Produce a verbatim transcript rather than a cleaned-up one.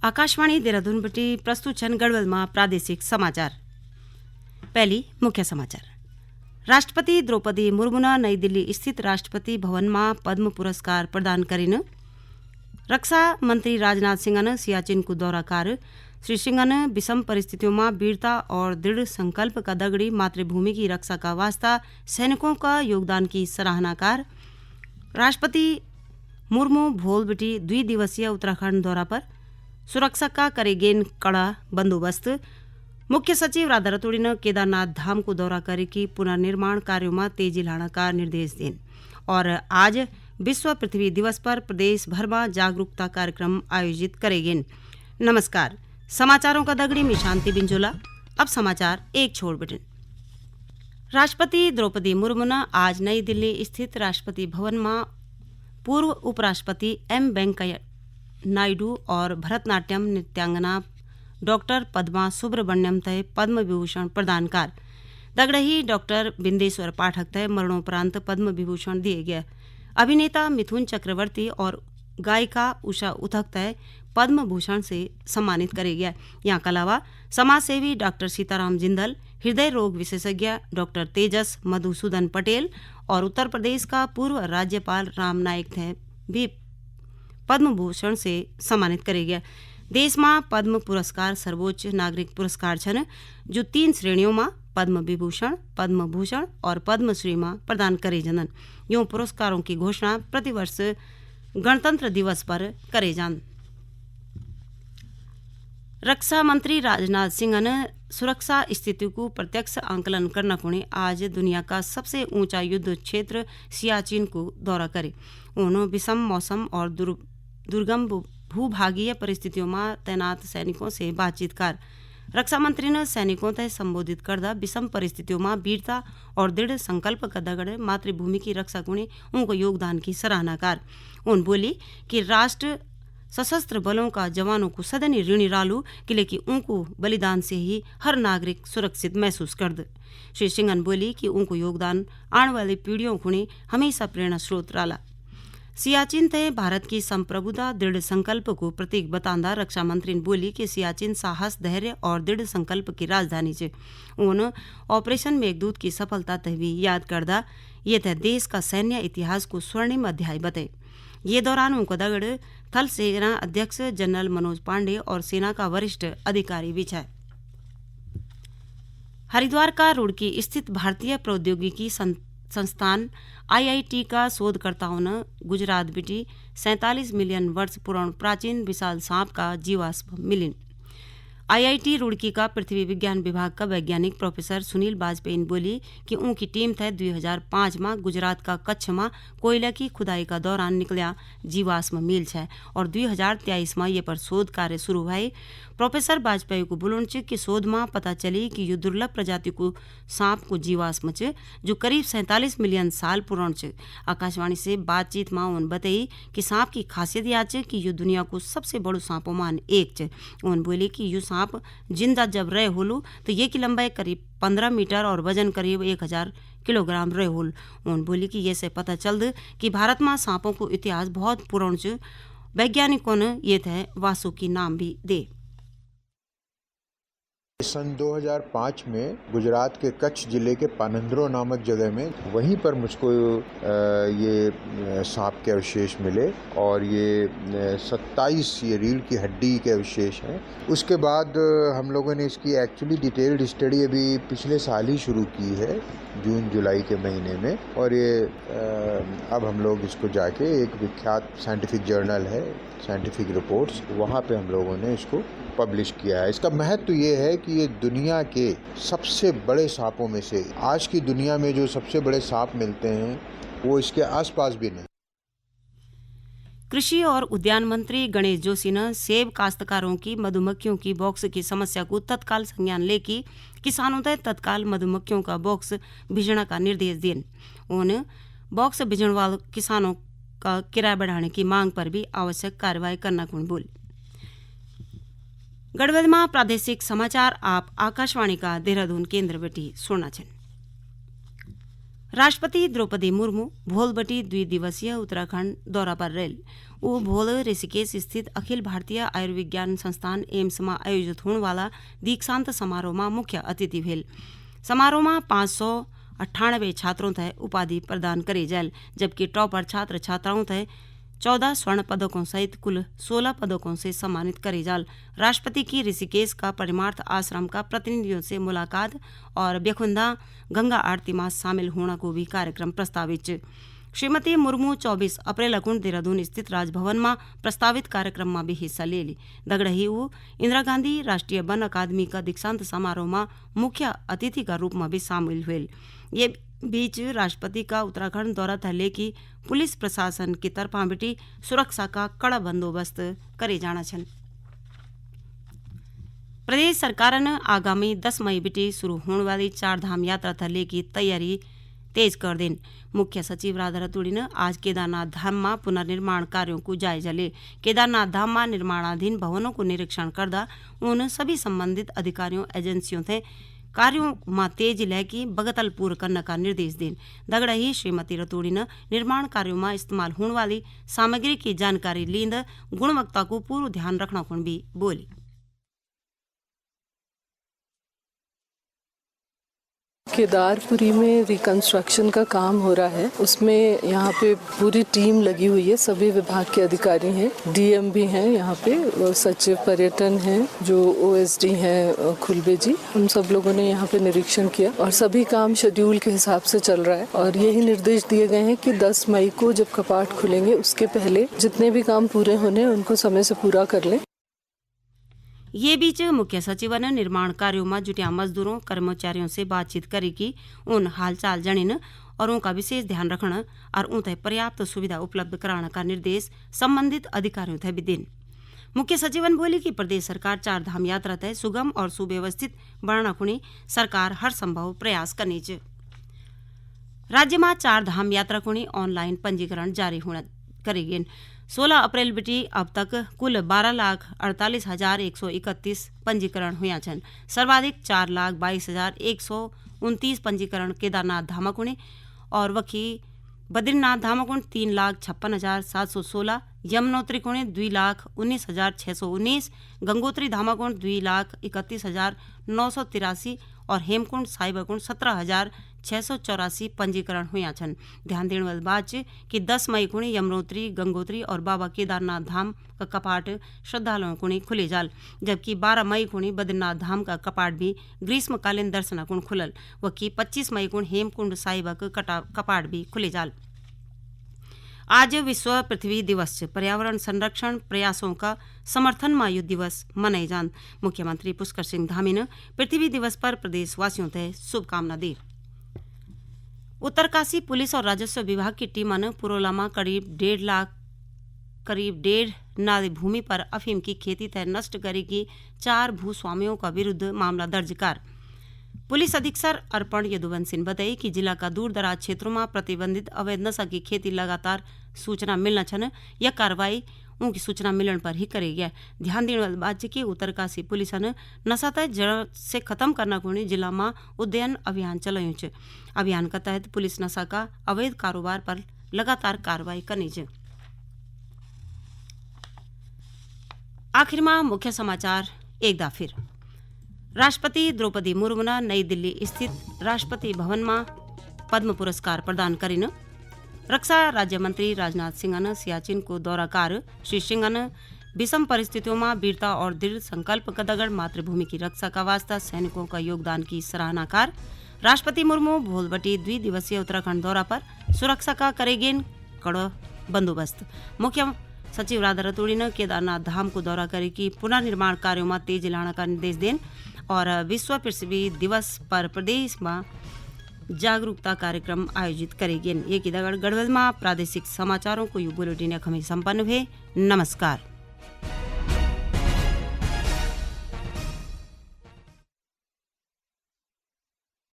आकाशवाणी देहरादून बटी प्रस्तुत छन गढ़वाल मा प्रादेशिक समाचार। पहली मुख्य समाचार। राष्ट्रपति द्रौपदी मुर्मू न नई दिल्ली स्थित राष्ट्रपति भवन मा पद्म पुरस्कार प्रदान करिन। रक्षा मंत्री राजनाथ सिंहन सियाचिन को दौरा कर। श्री सिंहन विषम परिस्थितियों मा वीरता और दृढ़ संकल्प का दगड़ी मातृभूमि की रक्षा का वास्ता सैनिकों का योगदान की सराहना कर। राष्ट्रपति मुर्मू भोल बिटी द्वि दिवसीय उत्तराखंड दौरा पर। सुरक्षा का करे गेन कड़ा बंदोबस्त। मुख्य सचिव राधा रतूड़ी ने केदारनाथ धाम को दौरा करे की पुनर्निर्माण कार्यों में तेजी लाने का निर्देश देन। और आज विश्व पृथ्वी दिवस पर प्रदेश भर में जागरूकता कार्यक्रम आयोजित करे गेन। नमस्कार, समाचारों का दगड़ी में शांति बिंजोला। अब समाचार एक छोर बिटिन। राष्ट्रपति द्रौपदी मुर्मू ने आज नई दिल्ली स्थित राष्ट्रपति भवन में पूर्व उपराष्ट्रपति एम वेंकैया नायडू और भरतनाट्यम नृत्यांगना डॉक्टर पद्मा सुब्रमण्यम तय पद्म विभूषण प्रदान कर। दगड़ही डॉक्टर बिंदेश्वर पाठक तय मरणोपरांत पद्म विभूषण दिए गया। अभिनेता मिथुन चक्रवर्ती और गायिका उषा उथक तय पद्म भूषण से सम्मानित करे गया। यहाँ के अलावा समाजसेवी डॉक्टर सीताराम जिंदल, हृदय रोग विशेषज्ञ डॉक्टर तेजस मधुसूदन पटेल और उत्तर प्रदेश का पूर्व राज्यपाल राम नाईक थे भी पद्म भूषण से सम्मानित करे गया। देश में पद्म पुरस्कार सर्वोच्च नागरिक पुरस्कार छन, जो तीन श्रेणियों में पद्म विभूषण, पद्म भूषण और पद्मश्री में प्रदान करे जंदन। यूं पुरस्कारों की घोषणा प्रतिवर्ष गणतंत्र दिवस पर करे जान। रक्षा मंत्री राजनाथ सिंह ने सुरक्षा स्थिति को प्रत्यक्ष आकलन करना कुणे आज दुनिया का सबसे ऊंचा युद्ध क्षेत्र सियाचिन को दौरा करे। उन्होंने विषम मौसम और दुर-, दुर्गम भू-, भूभागीय परिस्थितियों में तैनात सैनिकों से बातचीत कर। रक्षा मंत्री ने सैनिकों तय संबोधित करदा विषम परिस्थितियों में वीरता और दृढ़ संकल्प का दगड़ मातृभूमि की रक्षा कुणे उनको योगदान की सराहना कर। उन बोली कि राष्ट्र सशस्त्र बलों का जवानों को सदन ही ऋणी रालू, किले कि उनको बलिदान से ही हर नागरिक सुरक्षित महसूस करद। श्री सिंगन बोली कि उनको योगदान आने वाली पीढ़ियों खुणे हमेशा प्रेरणा स्रोत राला। सियाचिन तय भारत की संप्रभुता दृढ़ संकल्प को प्रतीक बतांदा रक्षा मंत्री ने बोली कि सियाचिन साहस, धैर्य और दृढ़ संकल्प की राजधानी च। उन ऑपरेशन मेघदूत की सफलता तय भी याद करदा, ये तय देश का सैन्य इतिहास को स्वर्णिम अध्याय बते। ये दौरान उनको दगड़ थल सेना अध्यक्ष जनरल मनोज पांडे और सेना का वरिष्ठ अधिकारी भी छा। हरिद्वार का रुड़की स्थित भारतीय प्रौद्योगिकी सं-, संस्थान आईआईटी का शोधकर्ताओं ने गुजरात बिटी सैंतालीस मिलियन वर्ष पुराण प्राचीन विशाल सांप का जीवाश्म मिलिन। आईआईटी रुड़की का पृथ्वी विज्ञान विभाग का वैज्ञानिक प्रोफेसर सुनील वाजपेयी ने बोली कि उनकी टीम थे दो हज़ार पाँच में गुजरात का कच्छ में कोयला की खुदाई का दौरान निकलिया जीवाश्म मिल छे और दो हज़ार तेईस में ये पर शोध कार्य शुरू हुए। प्रोफेसर वाजपेयी को बोलण च कि शोध में पता चली कि यो दुर्लभ प्रजाति को सांप को जीवाश्म च, जो करीब सैंतालीस मिलियन साल पुराण च। आकाशवाणी से बातचीत में उन बताई कि सांप की खासियत या च कि यो दुनिया को सबसे बड़ो सांपों मान एक च। उन बोली कि यो सांप जिंदा जब रहे होलु, तो ये की लंबाई करीब पन्द्रह मीटर और वजन करीब एक हज़ार किलोग्राम रहे होल। उन बोली कि ये से पता चलद कि भारत में सांपों को इतिहास बहुत पुराण च। वैज्ञानिकों ने ये थे वासुकी नाम भी दे। सन दो हज़ार पाँच में गुजरात के कच्छ जिले के पानंद्रो नामक जगह में, वहीं पर मुझको, अ, ये, अ, सांप के अवशेष मिले और ये, अ, सत्ताईस, ये रीढ़ की हड्डी के अवशेष हैं। उसके बाद, अ, हम लोगों ने इसकी actually detailed study अभी पिछले साल ही शुरू की है, जून जुलाई के महीने में, और ये, अ, अब हम लोग इसको जाके, एक विख्यात scientific journal है, साइंटिफिक रिपोर्ट्स, वहाँ पे हम लोगों ने इसको पब्लिश किया है। इसका महत्व ये है कि ये दुनिया के सबसे बड़े सांपों में से, आज की दुनिया में जो सबसे बड़े सांप मिलते हैं, वो इसके आसपास भी नहीं। कृषि और उद्यान मंत्री गणेश जोशी ने सेब काश्तकारों की मधुमक्खियों की बॉक्स की समस्या को तत्काल संज्ञान लेके किसानों तक तत्काल मधुमक्खियों का बॉक्स भेजने का निर्देश दिए। उन बॉक्स भेजने वाले किसानों का किराया बढ़ाने की मांग पर भी आवश्यक कार्रवाई करना कुण बोल। गढ़वाल में प्रादेशिक समाचार आप आकाशवाणी का देहरादून केंद्र बटी सुनना छन। राष्ट्रपति द्रौपदी मुर्मू भोल बटी द्वि दिवसीय उत्तराखंड दौरा पर रेल। वो भोल ऋषिकेश स्थित अखिल भारतीय आयुर्विज्ञान संस्थान एम्स मा आयोजित होने वाला दीक्षांत समारोह मा मुख्य अतिथि भेल। समारोह मा पाँच सौ अट्ठानबे छात्रों थे उपाधि प्रदान करे जाल, जबकि टॉपर छात्र छात्राओं थे चौदह स्वर्ण पदकों सहित कुल सोलह पदकों से सम्मानित करे जाल। राष्ट्रपति की ऋषिकेश का परमार्थ आश्रम का प्रतिनिधियों से मुलाकात और ब्यखुंदा गंगा आरती मा शामिल होना को भी कार्यक्रम प्रस्तावित च। श्रीमती मुर्मू चौबीस अप्रैल अकुन देहरादून स्थित राजभवन मा प्रस्तावित कार्यक्रम मा भी हिस्सा ले ली। दगड़ा ही वो इंदिरा गांधी राष्ट्रीय वन अकादमी का दीक्षांत समारोह मा मुख्य अतिथि का रूप मा भी शामिल हुए। ये बीच राष्ट्रपति का उत्तराखंड दौरा था लेकी पुलिस प्रशासन की तरफा बिटी सुरक्षा का कड़ा बंदोबस्त करे जाना छन। प्रदेश सरकारन आगामी दस मई बिटी शुरू होने वाली चार धाम यात्रा था लेकी तैयारी तेज कर देन। मुख्य सचिव राधा रतूड़ी ने आज केदारनाथ धाम मा पुनर्निर्माण कार्यों को जायजा ले। केदारनाथ धाम मा निर्माणाधीन भवनों को निरीक्षण करदा उन सभी संबंधित अधिकारियों एजेंसियों थे कार्यों मा तेजी लेकी बगतल पूर्ण करने का निर्देश देन। दगड़ा ही श्रीमती रतूड़ी ने निर्माण कार्यों मा इस्तेमाल होने वाली सामग्री की जानकारी लींद गुणवत्ता को पूर्ण ध्यान रखना कुण भी बोली। केदारपुरी में रिकंस्ट्रक्शन का काम हो रहा है, उसमें यहाँ पे पूरी टीम लगी हुई है, सभी विभाग के अधिकारी हैं, डीएम भी हैं यहाँ पे, और सचिव पर्यटन हैं, जो ओएसडी हैं, अ, खुलबे जी, हम सब लोगों ने यहाँ पे निरीक्षण किया और सभी काम शेड्यूल के हिसाब से चल रहा है। और यही निर्देश दिए गए हैं कि दस मई को जब कपाट खुलेंगे, उसके पहले जितने भी काम पूरे होने हैं, उनको समय से पूरा कर लें। ये बीच मुख्य सचिवन निर्माण कार्यों मा जुटिया मजदूरों, कर्मचारियों से बातचीत करी कि उन हालचाल जणिन और उनका विशेष ध्यान रखण और उनते पर्याप्त सुविधा उपलब्ध कराने का निर्देश संबंधित अधिकारियों थे भी दिन। मुख्य सचिवन बोली कि प्रदेश सरकार चार धाम यात्रा तय सुगम और सुव्यवस्थित बनाना खुणी सरकार हर संभव प्रयास करनी च। राज्य मा चार धाम यात्रा खुणी ऑनलाइन पंजीकरण जारी होना करेगिन। सोलह अप्रैल बिटी अब तक कुल बारह लाख अड़तालीस हजार एक सौ इकतीस पंजीकरण हुआ छन। सर्वाधिक चार लाख बाईस हजार एक सौ उनतीस पंजीकरण केदारनाथ धामा खुणी और वखी बद्रीनाथ धामा कुण तीन लाख छप्पन हजार सात सौ सोलह, यमुनोत्री कुण दुई लाख उन्नीस हजार छः सौ उन्नीस, गंगोत्री धामा कुण दुई लाख इकतीस हजार नौ सौ तिरासी और हेमकुंड साहिबा कुण सत्रह हजार छः सौ चौरासी पंजीकरण हुआ छन। ध्यान देने वाली बात च कि दस मई कुण यमुनोत्री, गंगोत्री और बाबा केदारनाथ धाम का कपाट श्रद्धालुओं कुण खुले जाल, जबकि बारह मई कुण बद्रीनाथ धाम का कपाट भी ग्रीष्मकालीन दर्शना कुण खुलल। वकी पच्चीस मई कुण हेमकुंड साहिबक कटा-, कपाट भी खुले जाल। आज विश्व पृथ्वी दिवस च। पर्यावरण संरक्षण प्रयासों का समर्थन मा यु दिवस मनाई जांद। मुख्यमंत्री पुष्कर सिंह धामी ने पृथ्वी दिवस पर प्रदेशवासियों ते शुभकामना दी। उत्तरकाशी पुलिस और राजस्व विभाग की टीमन पुरोला मा करीब डेढ़ लाख, करीब डेढ़ नाली भूमि पर अफीम की खेती तय नष्ट करेगी चार भूस्वामियों का विरुद्ध मामला दर्ज कर। पुलिस अधीक्षक अर्पण यदुवंशी ने बताई कि जिला का दूर दराज क्षेत्रों में प्रतिबंधित अवैध नशा की खेती लगातार सूचना मिलना छन, यह कार्रवाई उनकी सूचना मिलण पर ही करेगी। ध्यान देने वाली बात है कि उत्तरकाशी पुलिस ने नशा तय जड़ से खत्म करना को जिला में उद्यन अभियान चलायु च। अभियान का तहत पुलिस नशा का अवैध कारोबार पर लगातार कार्रवाई करनी च। आखिर में मुख्य समाचार एक दा फिर। राष्ट्रपति द्रौपदी मुर्मू ने नई दिल्ली स्थित राष्ट्रपति भवन में पद्म पुरस्कार प्रदान करिन। रक्षा राज्य मंत्री राजनाथ सिंह ने सियाचिन को दौरा कर श्री सिंह ने विषम परिस्थितियों में वीरता और दृढ़ संकल्प का दगड़ मातृभूमि की रक्षा का वास्ता सैनिकों का योगदान की सराहना कर। राष्ट्रपति मुर्मू भोलबटी द्विदिवसीय उत्तराखंड दौरा पर, सुरक्षा का करेगेन कड़ो बंदोबस्त। मुख्य सचिव राधा रतूड़ी ने केदारनाथ धाम को दौरा करे की पुनर्निर्माण कार्यों में तेजी लाने का निर्देश देन और विश्व पृथ्वी दिवस पर प्रदेश में जागरूकता कार्यक्रम आयोजित करेगेन। ये की दगड़ गढ़वाल में प्रादेशिक समाचारों को यु बुलेटिन अखमी संपन्न हुए। नमस्कार।